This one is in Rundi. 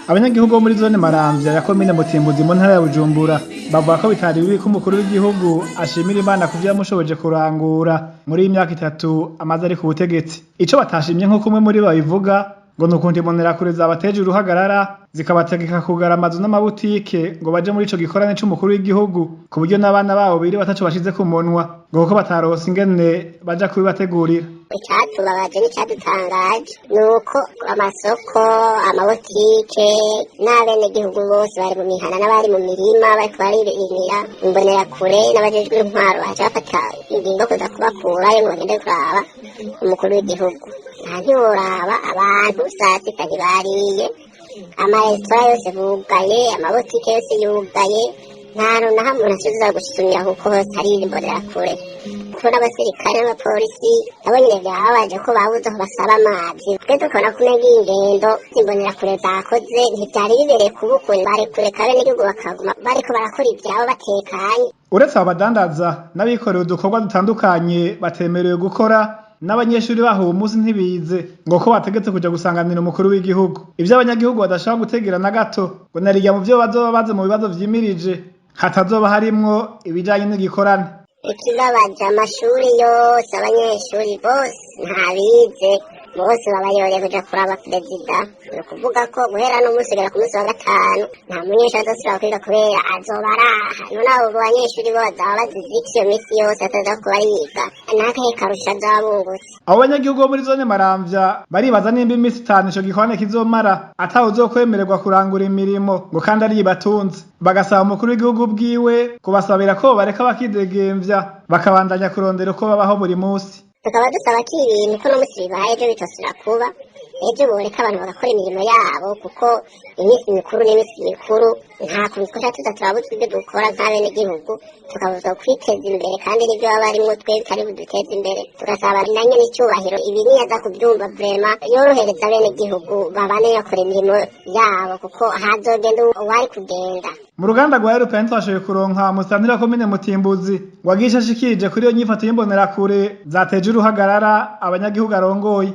Abanyagihugu bo muri zone Maramvya ya komine Mutimbuzi mu ntara ya Bujumbura bavuga ko bitari bibi ko umukuru w'igihugu ashimira Imana kuvyo yamushoboje kurangura muri iyi myaka 3 amaze ari ku butegetsi. Ico batashimye nk'uko umwe muri bo abivuga ngo nukuntu imbonerakure zabateje uruhagarara zikabategeka kugara amazu n'amabutike ngo baje muri ico gikorane c'umukuru w'igihugu ku buryo n'abana babo biriwe ataco bashize ku munwa ngo kuko batarose ingene baja kubibategurira. Icatubabaje n'icadutangaje ni uko amasoko, amabutike n'abenegihugu bose bari mu mihana n'abari mu mirima bariko baririmira, imbonerakure n'abajejwe intwaro baca bafata ingingo kuza kubakurayo ngo bagende kuraba umukuru w'igihugu. Aha ntiworaba abantu sasita ntibariye, amaresitora yose bugaye, amabutike yose yugaye, nta hantu na hamwe umuntu ashobora gusumira kuko hose hari imbonerakure. Kuko n'abasirikare n'abapolisi nabo nyene vyababaje ko babuze aho basaba amazi. Twe tukabona ko umenga iyi ngendo imbonerakure zakoze ntivyari bibereye kuba ukuntu bari kureka abenegihugu bakaguma bariko barakora ivyabo batekanye. Uretse abo badandaza n'abikorera udukorwa dutandukanye batemerewe gukora, n'abanyeshuri baho uwo munsi ntibize ngo ko bategetse kuja gusanganira umukuru w'igihugu. Ivyo abanyagihugu badashobora gutegera na gato ngo narirya mu vyo bazoba baze mu bibazo vyimirije hatazoba harimwo ibijanye n'igikorane. Ikibabaje amashuri yose, abanyeshuri bose ntabize, bose babayoreye kuja kuraba perezida. Ni ukuvuga ko guhera n'umunsi kugera ku munsi wa gatanu nta munyeshuri azosubira kwiga kubera azoba araha. None abo banyeshuri bo bazaba bazize iki iyo misi yose ataza kuba yiga? Nakahe karusho azoba bungutse? Abo banyagihugu bo muri zone Maramvya baribaza nimba imisi 5 ico gikorane kizomara atawe uzokwemererwa kurangura imirimo ngo kandi ariyo ibatunze. Bagasaba umukuru w'igihugu bwiwe kubasabira ko bobareka bakidegemvya bakabandanya kurondera uko babaho buri musi. Tukaba dusaba ko ibintu ko no musi bibaye ejo bitosubira kuba, ejo boreka abantu bagakora imirimo yabo kuko iminsi mikuru n'iminsi mikuru nta kuntu twoca tuza turabuzwa ibyo dukora nk'abenegihugu, tukabuzwa kwiteza imbere kandi n'ivyo baba barimwo twe bitari buduteze imbere. Tugasaba na nyene icubahiro ibi niyaza kuvyumva vrema yorohereza abenegihugu babane bakora imirimo yabo kuko hazogenda uwari kugenda. Mu ruganda rwa European twashoboye kuronka musitanteri wa komine Mutimbuzi ngo agishe ashikirije kuri iyo nyifato y'imbonerakure zateje uruhagarara abanyagihugu arongoye.